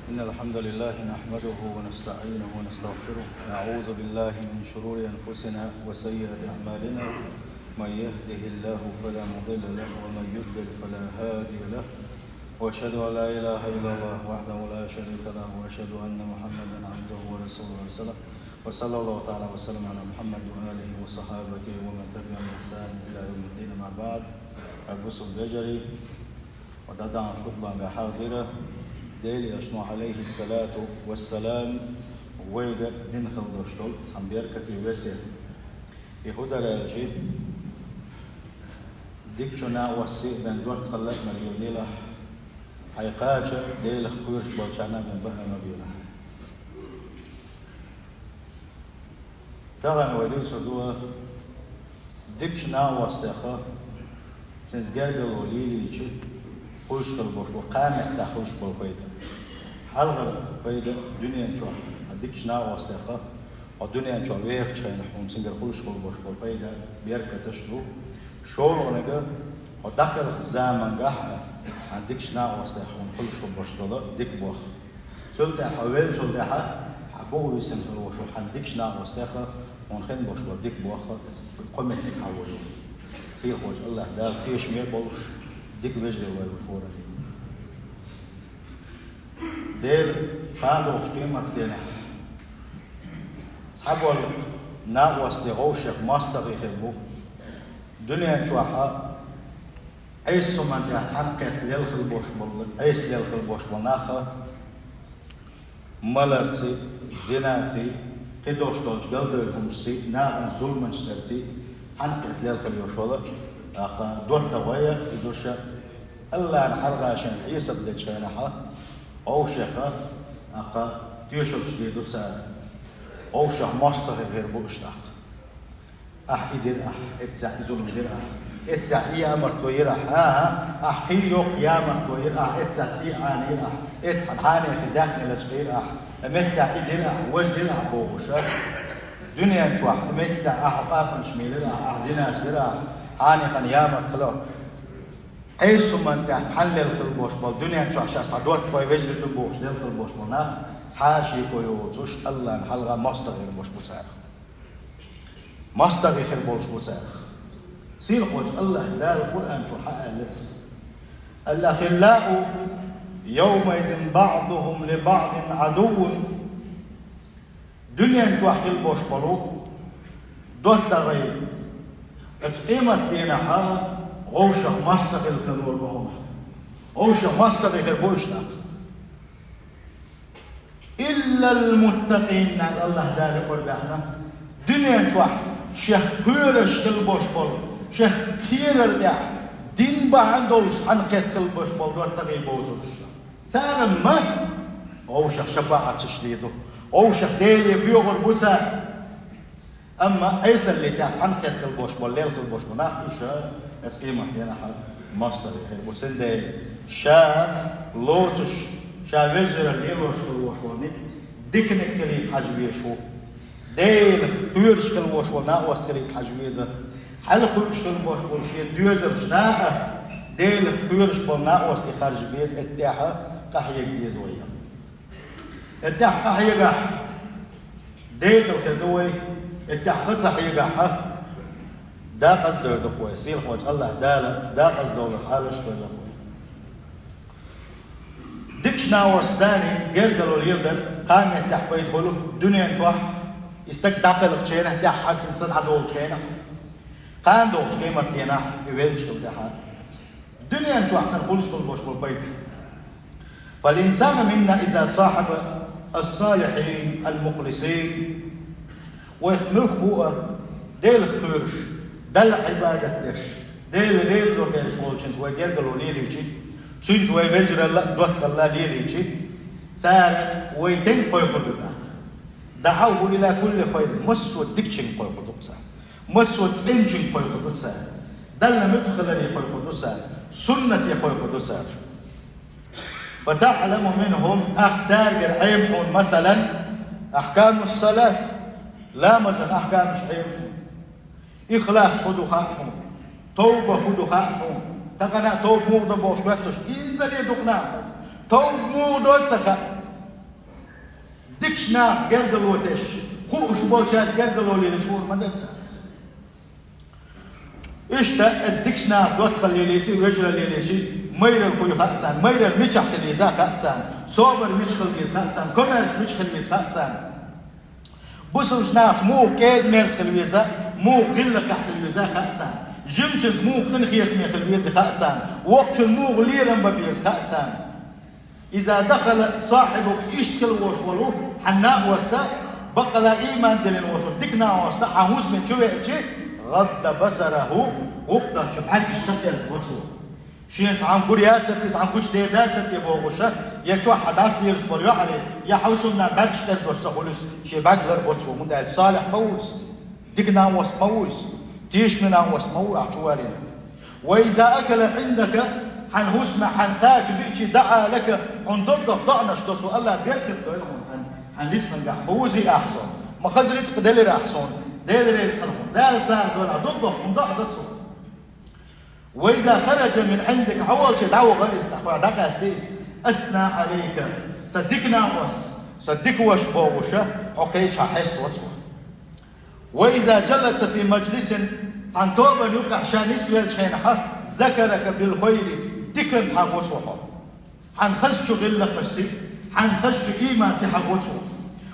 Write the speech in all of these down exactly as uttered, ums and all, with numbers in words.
إن الحمد لله نحمده ونستعينه ونستغفره، نعوذ بالله من شرور أنفسنا وسيئات أعمالنا، من يهده الله فلا مضل له ومن يضلل فلا هادي له، وأشهد أن لا إله إلا الله وحده لا شريك له، وأشهد أن محمدا عبده ورسوله، وصلى الله تعالى وسلم على محمد وآله وصحابته ومن تبعهم بإحسان إلى يوم الدين، أما بعد. Хьоме вежарий, ва дӀадаханчу хутбанга хьалдира Делан Элчано, Ӏалайхиссалату вассалам, вайга дина хила долуш долу цхьана беркате весет. И хӀун дара аьлча, дикачу накъостий бен доттагӀалла а ма леладелахь, хьайн кхача Делах кхоьруш болчарна бен баа а ма белахь. Тахана вай дуьйцур ду дикачу накъостех, цуьнца гергарло лелийча, хуьлуш хила болуш бу, кхаа меттехь хуьлуш болу пайда. Хьалхара пайда дуьнен чохь, хьан дикачу накъостех, хьо дуьнен чохь вехачу хенахь хьуна цуьнгара хуьлуш хила болуш болу пайда, беркаташ ду. ШолгӀаниг, хьо дӀакхелхачу замангахь а, хьан дикачу накъостех хьуна хуьлуш хила болуш долу дика боху. Цул тӀаьхьа хьо веллачул тӀаьхьа, хьан бухависина хила волуш волу хьан дикачу накъостех хьуна хила болуш болу дика боху, иза кхо меттиг хьан вуьйцу. Сийлахьчу АллахӀ Дала тешаме а болуш, дика вежарий вай ву хӀора. Делан кхана долчу къематдийнахь цхьаболу накъостий вовшех мостагӀий хир бу. Дуьнен чохь Ӏеса хӀуманна тӀехь цхьаьна кхетта лелла хила болуш болу, Ӏеса лелла хила болуш болу нах, маларций, зинаций, кхидолуш долчу галдевлла хӀуманашций, нахана зуламаш дарций, цхьаьна кхетта лелла хила йолуш волу, тӀаккха доттагӀий, иза ша АллахӀна хьалха шайна хьесап дечу хенахь, вовшех, тӀаккха, тоьшаллаш дийр ду цара. Вовшех мостагӀий хир бу уьш тӀаккха. Ахь и дира ахь, эццехь и зулам дира ахь, эццехь и ямартло йира ахь, хӀан-хӀа, ахь кхин йоккха ямартло йира ахь, эццехь цӀий Ӏанийра ахь, эццехь хьанехи даьхни лачкъийра ахь, и меттехь и дира ахь, важа дира ахь бохуш, дуьнен чохь и меттехь ахь къапанаш мийлира ахь, ахь зинаш дира ахь, хьанехана ямарт хилла. Ӏеса хӀуманна тӀехь цхьаьна лелла хила болуш болу, дуьнен чохь ша схьа доттагӀий вежарий ду бохуш лелла хила болуш болу нах, цхьа а шеко йоцуш, АллахӀна хьалха мостагӀий хир болуш бу царах. МостагӀий хир болуш бу царах. Сийлахьчу АллахӀ Дала Къуръан чу хьааьлла иза: «الأخلاء يومئذ بعضهم لبعض عدو». Дуьнен чохь хила болуш болу доттагӀий, оцу къематдийнахь вовшех мостагӀий хила лур бу хӀума. Вовшех мостагӀий хир бу уьш тӀаккха. «إلا المتقين», аьлла АллахӀ Дала Къуръан тӀехь. Дуьнен чохь шех кхоьруш хила болуш болу, шех кхерар тӀехь дин бахьана долуш цхьаьна кхетта хила болуш болу доттагӀий боцурш. Цара ма вовшех шапаӀаташ дийр ду, вовшех Деле боьхур бу цара. Амма Ӏесалле тӀехь цхьаьна кхетта хила болуш болу, лелла хила болуш болу нах уьш, оцу къематдийнахь мостагӀий хир бу. Цундела ша лоцуш, ша вежарий лелош хила волуш волу ницкъ диканиг хилийта хьажа везаш ву. Делах кхоьруш хила волуш волу накъост хилийта хьажа веза. Хьалакхуьуш хила болуш болу шен доьзалш наха, Делах кхоьруш болу накъостий харжа беза, эттехьа къахьега деза вай. Эттехь къахьегахь, декъала хир ду вай, эттехь къа ца хьегахь, декъаза дер ду вай, сийлахьчу АллахӀ Дала декъаза долу хьалаш дер ду вай. Дикачу накъостий санна гергарло леладар кхаа меттехь пайда хуьлу дуьнен чохь, и стаг дӀакхелхачу хенахь, тӀаьххьара цуьнан са дӀадолучу хенахь, кхана долчу къематдийнахь, и веллачул тӀаьхьа. Дуьнен чохь цуьнан хуьлуш хила болуш болу пайда. «فالإنسان منا إذا صاحب الصالحين المخلصين». Вайх муьлхха а Делах кхоьруш, Далла Ӏибадат деш, Дела резо хилла волчуьнца вай гергарло лелийча, цуьнца вай вежаралла а, доттагӀалла а лелийча, цара вай тӀе кхойкхур ду тӀаккха. «دعوه إلى كل خير», массо а дикачуьнга кхойкхур ду цара. Массо а цӀеначуьнга кхойкхур ду цара. Далла муьтӀахь хиларе кхойкхур ду цара. Суннате кхойкхур ду цара. «فتعلم منهم», тӀаккха цаьргара Ӏема хьуна, масалан, «أحكام الصلاة», ламазан ахкамаш Ӏема хьуна. Ихлас хӀун ду хаьа хьуна. Товба хӀун ду хаьа хьуна. Тахана а товба муха до бохуш хӀоьттуш, инзаре дукха нах бу. Товба муха до ца хаьа. Дикача нахаца гергарло тесаш, хууш болчаьрца гергарло лелаш хӀума ма дара царца. Иштта из дикача нахаца доттагӀал лелийча, вежарал лелийча, майрар хӀу я хаьа царна, майрар мичахь хила еза хаьа царна, собар мича хила еза хаьа царна, комаьрша мича хила еза хаьа царна. Бусалба нахаца муха кӀеда-мерза хила веза, муха гӀиллакхехь хила веза хаьа царна, жимачунца муха къинхетаме хила веза хаьа царна, воккхачун муха лерам бан беза хаьа царна. إذا دخل صاحبك, иштта хила волуш волу хьан накъост, баккъала ийман диллина волуш волу дика накъост хьан хӀусамна чу веача, غض بصره, гӀуллакх дечу бӀаьргаш сатӀерзабо цо. Шена цхьана гур яц а те, цхьана гучудер дац а те бохуш, я чохь хьан дӀасалелаш болу йоӀарий, я хьан хӀусамнана бӀаьргаш тӀерзош ца хуьлу иза, шен бӀаьрг лар бо цо, хӀунда аьлча салихь ма ву иза, дика накъост ма ву иза, тешаме накъост ма ву ахь чу варийна. وإذا أكل عندك, хьан хӀусамехь хьан кхача биъча, دعا لك, хьуна доггах доӀанаш до цо, АллахӀа беркат дойла хьуна, хьан, хьан рицкъангахь ма вузий ахь со, ма хаза рицкъ делира ахь суна, Дела реза хила хьуна, Дала сагӀа дойла, доггах хьуна доӀа до цо. وإذا خرج من عندك, хьо волчу дӀаваха иза, тӀаккха дӀакъаьста иза, أثنى عليك, сан дика накъост, сан дика ваша бохуш, хьо кхечахь хьеставо цо. وإذا جلس في مجلس, цхьана тобанна юкъахь ша нисвеллачу хенахь, ذكرك بالخير, диканца хьахо цо хьо. Хьан хазачу гӀиллакхашций, хьан хазачу ийманций хьахо цо.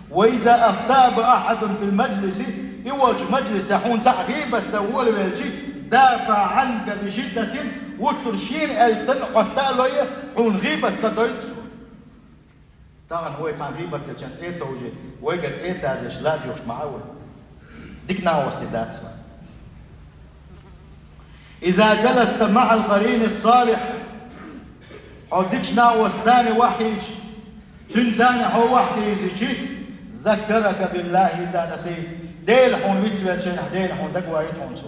وإذا اغتاب أحد في المجلس, и волчу мажлисехь хьуна цхьаъ гӀийбат дан волавелча, دافع عنك بشدة, вуттур шена аьлла санна, Ӏотта а лой, хьуна гӀийбат ца дойту цо. Тахана вай цхьана гӀийбат дечарна тӀе а товжий, вайгара тӀе а тадеш, ла а доьхуш ма Ӏа вай. Дика накъостий дац вайн. إذا جلست مع القرين الصالح, хьо дикачу накъостца вахьийча, цуьнца хьо вахьийзича, ذكرك بالله إذا نسيت, Дела хьуна вицвеллачу хенахь, Дела хьуна дагавоуьйту хьуна цо.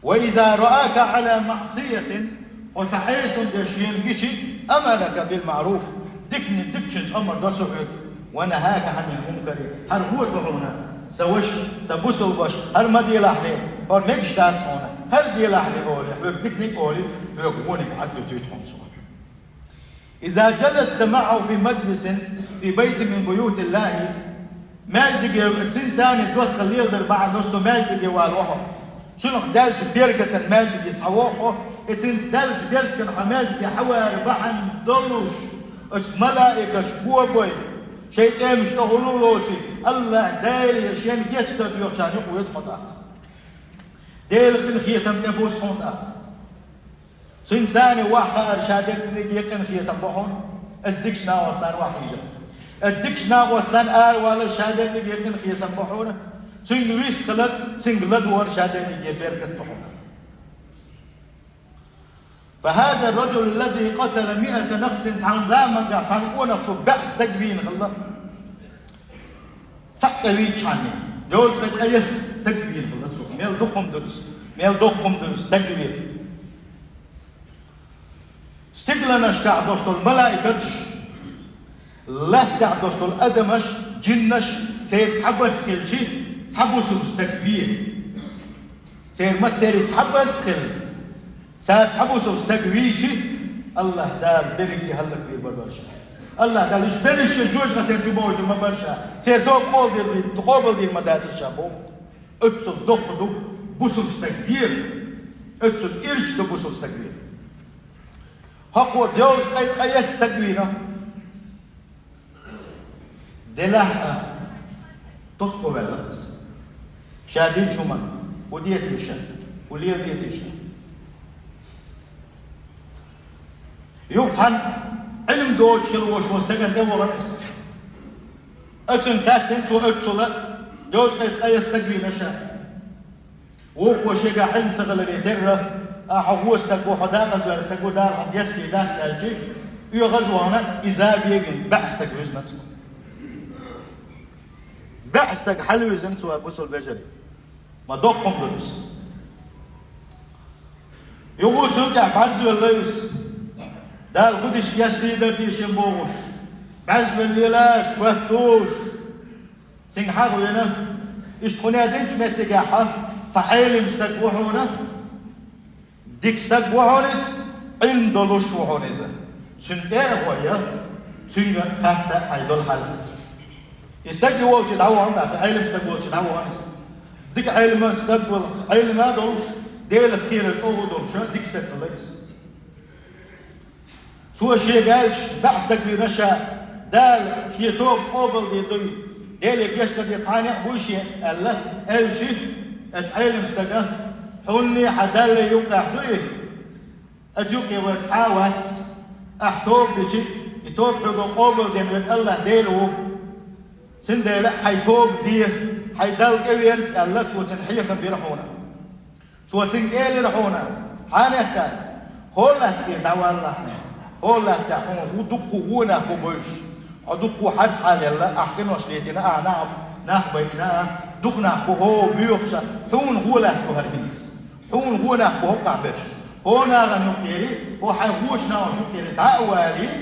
وإذا رآك على معصية, хьо цхьа Ӏеса хӀума деш шена гича, أمرك بالمعروف, дикане, дикачуьнца омра до цо хьоьга, ونهاك عن المنكر, хӀара гӀо ду хьуна, сан ваша, сан бусалба ваша, хӀара ма делахьле, хӀара мегаш дац хьуна, хӀара делахьле олий, хьоьга диканиг олий, хьоьга вониг Ӏаддуьтуьйту хьуна цо. إذا جلست معه في مجلس في بيت من بيوت الله, маьждиге, цуьнца доттагӀал леладар бахьана долуш цу маьждиге вала вахьа. Цунах даьллачу беркатан маьждиге схьавахьа, и цуьнца даьллачу беркатан хьан маьждиге хьавара бахьана долуш, оцу малаикаш бобой, шайн тӀемаш тӀехула а лоций, АллахӀ Дала шен гечдар доьхучарна юкъа воьду хьо тӀаккха. Делан къинхетам тӀе бусу хьуна тӀаккха. Цуьнца ваха хаар ша дерриге къинхетам бо хьуна, аса дикачу накъостца ваха хьийзар. Аса дикачу накъостца аравалар ша дерриге къинхетам бо хьуна, цуьнга вистхилар, цуьнга ладогӀар ша дерриге беркат ду хьуна. فهذا الرجل الذي قتل مائة نفس, цхьана заманахь цхьана къонахчо бӀе стаг вийна хилла. Цхьаъ тӀе вийчхьана, йоза тӀе ткъаесна стаг вийна хилла цо. Мел дукха хӀума ду иза, мел дукха хӀума ду иза, стаг вийна. Стигланашкахь долуш долу малаикаташ, лаьттахь долуш долу адамаш, джиннаш, церан цхьа барт хилча, цхьа бусалба стаг ве. Церан массеран цхьа барт хилла, цара цхьа бусалба стаг вийча, АллахӀ Дала берриге хӀаллаквийр бара ша. АллахӀ Дала уьш берриш а жоьжахатин чу бохуьйтур ма бара ша. Церан тоба къобалдийр, къобалдийр ма дацара ша боху. Оццул доккха ду бусалба стаг вер. Оццул ирча ду бусалба стаг вер. ХӀокхо дезткъе ткъаесна стаг вийна. Делахь а, тохко ваьлла иза. Ша динчу хӀуманна, хӀун де теша, хӀун леладе теша. Юха цхьана Ӏилма доцуш хила волуш волу стагана тӀе вахана иза. Оцунна хаьттина цо оццула, дезткъе ткъаесна стаг вийна ша. Вукхо шегахь Ӏилма ца хиларе терра, ахьа вон стаг ву, хьо декъаза ваьлла стаг ву, Дала хьан гечдийр дац аьлча, оьгӀаз а вахана, иза а вевина, бӀе стаг вуьзна цо. БӀе стаг хьалавуьзна цо, бусалба вежарий. Ма доккха хӀума ду иза. Юха цул тӀаьхьа бӀарзвелла иза. Дала хӀун дича гечдийр дара те шен бохуш. БӀарзвелла лелаш, хӀоьттуш. Цуьнга хьагӀ вина, иштта кхунединчу меттигехь цхьа Ӏелим стаг ву хьуна, дика стаг ву хьуна иза, Ӏилма долуш ву хьуна иза. Цуьнан тӀе а гӀо ян, цуьнга хатта хьайн долу хьал. И стаг и волча дӀавахана, тӀаккха Ӏелам стаг волча дӀавахана из. Дика Ӏелама стаг вала, Ӏелама долуш, Делах кхера чӀогӀа долуш, дика стаг хилла из. Цо шега аьлча, баьӀ стаг вийна ша, Дала шен тоба къобалдийр дуй, Деле гечдар де цхьа некъ буй шен, аьлла, аьлча, оцу Ӏелам стага: «Хьунна хьан Далла юккъехь ду и? Оцу юккъе вара цхьа а вац. Ахь тоба дичи, и тоба хьоьга къобалдина верг АллахӀ Дела ву. Цундела хьайн тоба де, хьайн Далла тӀеверза», аьлла, цо цунна хьехам бира хьуна. Цо цуьнга элира хьуна: «Хьанехха, хӀо латте дӀаваллахьа, хӀо латте хьуна ву дуккха а вон нах бу бевзаш. Хьо дуккха а харцхьа лелла, ахь къинош летийна, ахь нах, нах байтина, дукха нах бу хӀо боьхуш, хьуна гӀо латто хӀара хӀинца. Хьуна гӀо нах бу хӀокхахь берш. ХӀо нахана юккъера, хӀо хьайн гӀочу нахана юккъера дӀа а валий,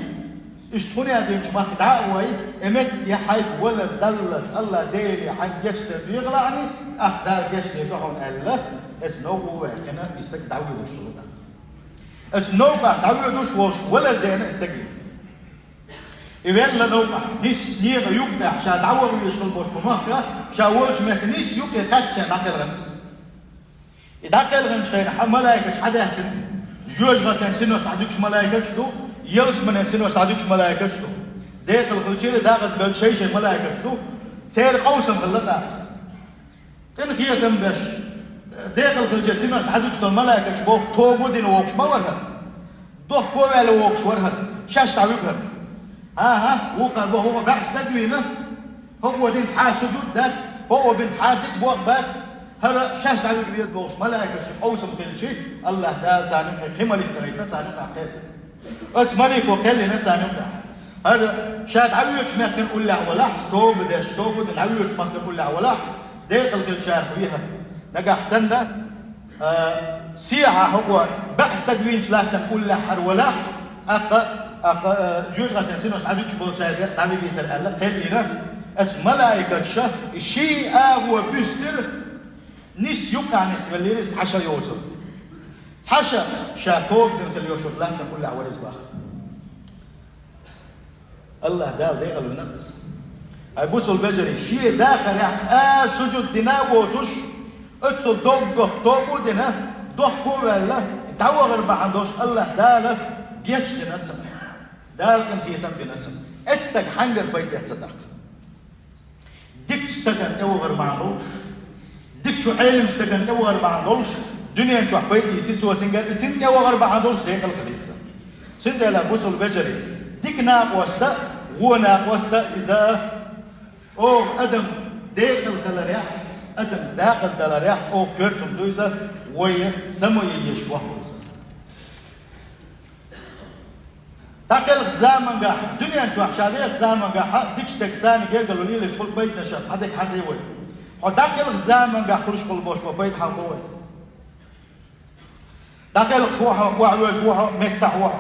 иштта хӀун аьлла динчу махка дӀа а вай, и метте хьайга валар даллалц АллахӀ Деле хьайна гечдар дехалахьаний, тӀаккха Дала гечдийр ду хьуна», аьлла, оцу новкъа ваьккхина и стаг дӀавоьдуш хилла тӀаккха. Оцу новкъахь дӀавоьдуш волуш валар деана и стаге. И велла новкъахь, нисса некъа юккъехь, ша дӀаваха везаш хилла болчу махка, ша волчу мехка нисса юккъе кхаьчча дӀакхелхина иза. И дӀакхелхинчу хенахь малайкаш хьадаьхкина, жоьжахатин синош дӀадуьгуш малайкаш ду, ялсаманин синош дӀадуьгуш малайкаш ду. Декъала хилча а декъаза белла шай-шай малайкаш ду, церан къовсам хилла тӀаккха. Къинхетам беш, декъала хилча синош дӀадуьгуш долу малайкаш боху: «Тоба дина вогӀуш ма вара хӀара? Дохко ваьлла вогӀуш вара хӀара, шаьш дӀавуьгу хӀара». ХӀан-хӀа, вукхара боху: «ХӀокхо баьӀ стаг вийна, хӀокхо дина цхьа а сужуд дац, хӀокхо бина цхьа а дика бохам бац, хӀара шаьш дӀавуьгу веза», бохуш малайкаш къовсам хилча, АллахӀ Дала царна юккъе кхин малик тӀе гайтина, царна юккъехь кхел. Оцу малико кхеллина царна юккъехь. ХӀара ша дӀавоьдучу мехкан уллехь валахь, тоба деш, тоба дина дӀавоьдучу махкан уллехь валахь, декъала хилчарах вехар. Нагахь санна, а, сехьа хӀокхо баьӀ стаг вийначу латтан уллехь хӀара валахь, тӀаккха, тӀаккха, а, жоьжахатин синош дӀадуьгуш болчаьрга дӀавигийтар аьлла, кхеллина, оцу малайкаша и ши агӀо буьстира, нисса юккъехь нисвеллера иза цхьа шо йоцург. Цхьа шо ша тоба дина хила йолчу латтан уллехь вара иза боху. АллахӀ Дала декъала вина иза. Ай, бусалба вежарий, шен дахарехь цкъа а сужуд дина а воцуш, оццул доггах тоба а дина, дохко а ваьлла, дӀавахар бахьана долуш АллахӀ Дала гечдина цунна. Дала къинхетам бина цунна. Оцу стага хьаьнгара пайда эцна тӀаккха? Дикачу стагана тӀевахар бахьана долуш, дикачу Ӏелам стагана тӀевахар бахьана долуш, дуьнен чохь пайда эций цо цуьнгара, и цуьнан тӀевахар бахьана долуш декъала хилийта иза. Цундела, бусалба вежарий, дика накъост а, вон накъост а иза чӀогӀа адам декъала хиларехь, адам декъаза даларехь чӀогӀа коьртаниг ду иза, вай самаяйеш вахана иза. ДӀакхелхачу замангахь, дуьнен чохь ша вехачу замангахь, дикачу стеган царна гергарло лелийча хуьлу пайданаш цхьа дерг хьан де вай. Хьо дӀакхелхачу замангахь хуьлуш хуьлу бохуш вай пайда хьан бо вай. ДӀакхелхаш ву хьо, охьавоьжуш ву хьо, меттахь ву хьо.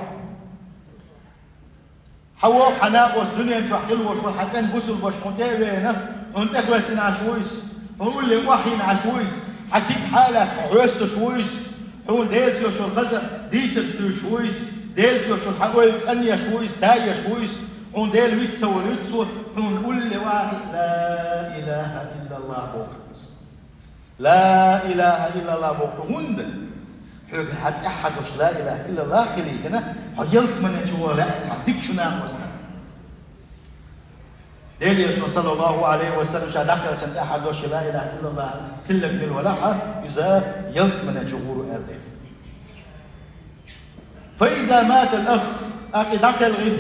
Хьан воккха, хьан накъост дуьнен чохь хилла волуш вара, хьан цӀена бусалба ваша хьуна тӀе а веана, хьуна тӀехӀоьттина Ӏаш ву иза. Хьуна улле охьайина Ӏаш ву иза, хьан куьг хьалаца хьо хьоьстуш ву иза, хьуна Делаца йолчуьра хаза дийцарш дуьйцуш ву иза, Делаца йолчуьра хьан ойла цӀанъеш ву иза, тайеш ву иза, хьуна Дела виц ца волуьйту цо, хьуна улле вахи «Ла илаха иллаллах» бохуш ву иза. «Ла илаха иллаллах» бохуш ву, хӀунда? Хьоьга хьан тӀаьхьа дош «Ла илаха иллаллах» хилийтина, хьо ялсамане чу ваха лаьа цхьа дикачу накъост. Делан Элчано, саллаллаху Ӏалайхи ва саллам, ша дӀакхелхинчу тӀаьхьа дош «Ла илаха иллаллах» хилларг мила валахь а, иза ялсамане чу гӀур ву аьлла. «Фа иза матал ах», тӀаккха и дӀакхелхи.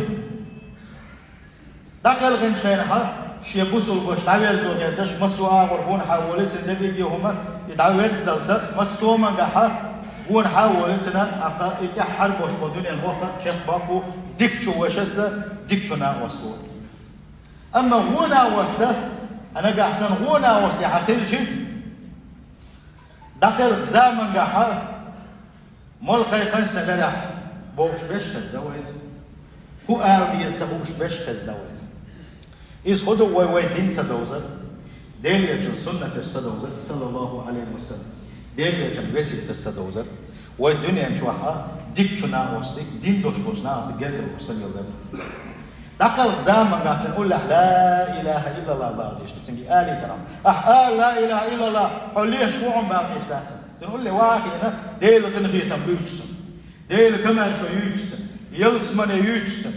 ДӀакхелхинчу хенахь, шен бусалба ваша дӀаверзо гӀерташ, массо а агӀор гонахьа волий, цуьнан дерриге а хӀума, и дӀаверззалца, массо а мангахьа гонахьа волий цуьнан, тӀаккха и тӀаьххьара бошхо дуьненан ваха чекхбаккху дикачу вашас а, дикачу накъосто. Амма вон накъост, а нагахь санна вон накъост тӀехь хилчи, дӀакхелхачу замангахьа, молла кхайкхина сан ларахь бохуш берш хезна вайна. ХӀун ала деза ца хууш берш хезна вайна. Иза хӀун ду вай, вай дин ца довзар, Делан Элчан суннаташ ца довзар, саллаллаху Ӏалайхи ва саллам. Делан Элчан весеташ ца довзар. Вай дуьнен чохьа дикачу накъостий, дин долуш болчу накъостий гергарло санна йолу дара. ДӀакхалхача заманга цун уллехь ла илаха иллаллах бахьа дезаш ду, цунга алийтарах. Ахь ала ла илаха иллаллах, хьо леш ву хьуна бахьа дезаш дац цун. Цун улле вахийна, Делан къинхетам буьйцуш цун. Делан комаьршо юьйцуш цун. Ялсамане юьйцуш цун.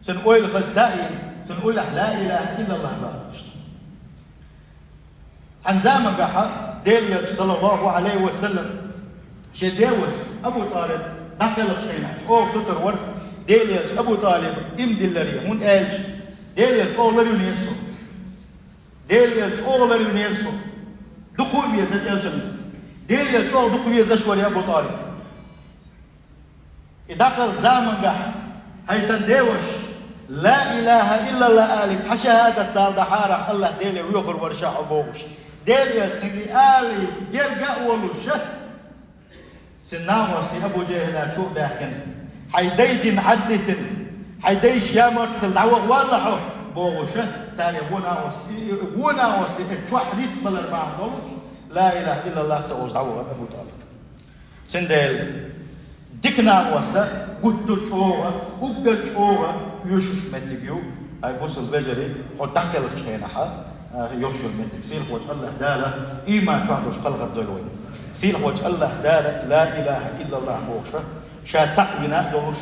Цун ойла хаза таийна, цун уллехь ла илаха иллаллах бахьа дезаш ду. Цхьан замангахьа Делан Элча, саллаллаху Ӏалайхи ва саллам, шен деваша Абу ТӀалиб дӀакхелхачу хенахь, чӀогӀа сутара вара Делан Элча Абу ТӀалиб имдилларе, хӀунда аьлча Делан Элча чӀогӀа ларвинера цо. Делан Элча чӀогӀа ларвинера цо. Дукха а везара Элчанца. Делан Элча чӀогӀа дукха везаш вара Абу ТӀалиб. И дӀакхалхача замангахь, хьай сан деваша, ла илаха иллаллах алий, цхьа шахӀадат дала дӀахьарахь, АллахӀ Деле воьхур вара ша хьо бохуш. Делан Элча цунга алий, герга а волуш, цун накъостий Абу ЖахӀала чу а баьхкина, хьай дай дин Ӏаддитина, хьай дайша ямарт хила дӀаваха валла хьо бохуш, царех вон накъостий, вон накъостий, чохь нисбалар бахьана долуш, ла илаха иллаллах ца олуш дӀавахара Абу ТӀалиб. Цундела дика накъост гуттар а чӀогӀа, уггар а чӀогӀа оьшуш меттиг ю, хьай бусалба вежарий, хьо дӀакхелхачу хенахьа, а, йолуш йолу меттиг. Сийлахьчу АллахӀ Дала иман чохь долуш кхалхар дойла вай. Сийлахьчу АллахӀ Дала ла илаха иллаллах бохуша, ша цхьаъ вина а долуш,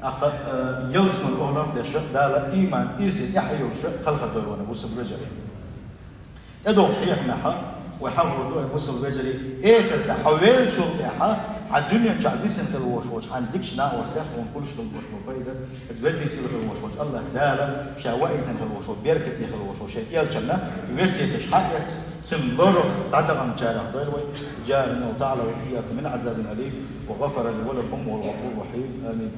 аккха, а, ялсаман охӀларх а деш, Дала иман ирсе тӀаьхьа йолуша кхалхар дойла вай, бусалба вежарий. ТӀедогӀуш хьехамехьа, вай хьалхо ду, ай бусалба вежарий, эхартахь хьо веллачул тӀаьхьа, хьан дуьнен чохь висина хила волуш волчу хьан дикачу накъостех хьуна хуьлуш хила волуш волу пайда, иза везий сила хила волуш волчу АллахӀ Дала, ша ваийтина хила волуш волу беркате хила волуш волу шен элчанна весеташ хьа а эцна, цуьнан лорах дӀадаханчарах дойла вай, جارنا وتعالى وإياكم من عذاب أليم، وغفر لي ولكم وهو الغفور الرحيم. آمين.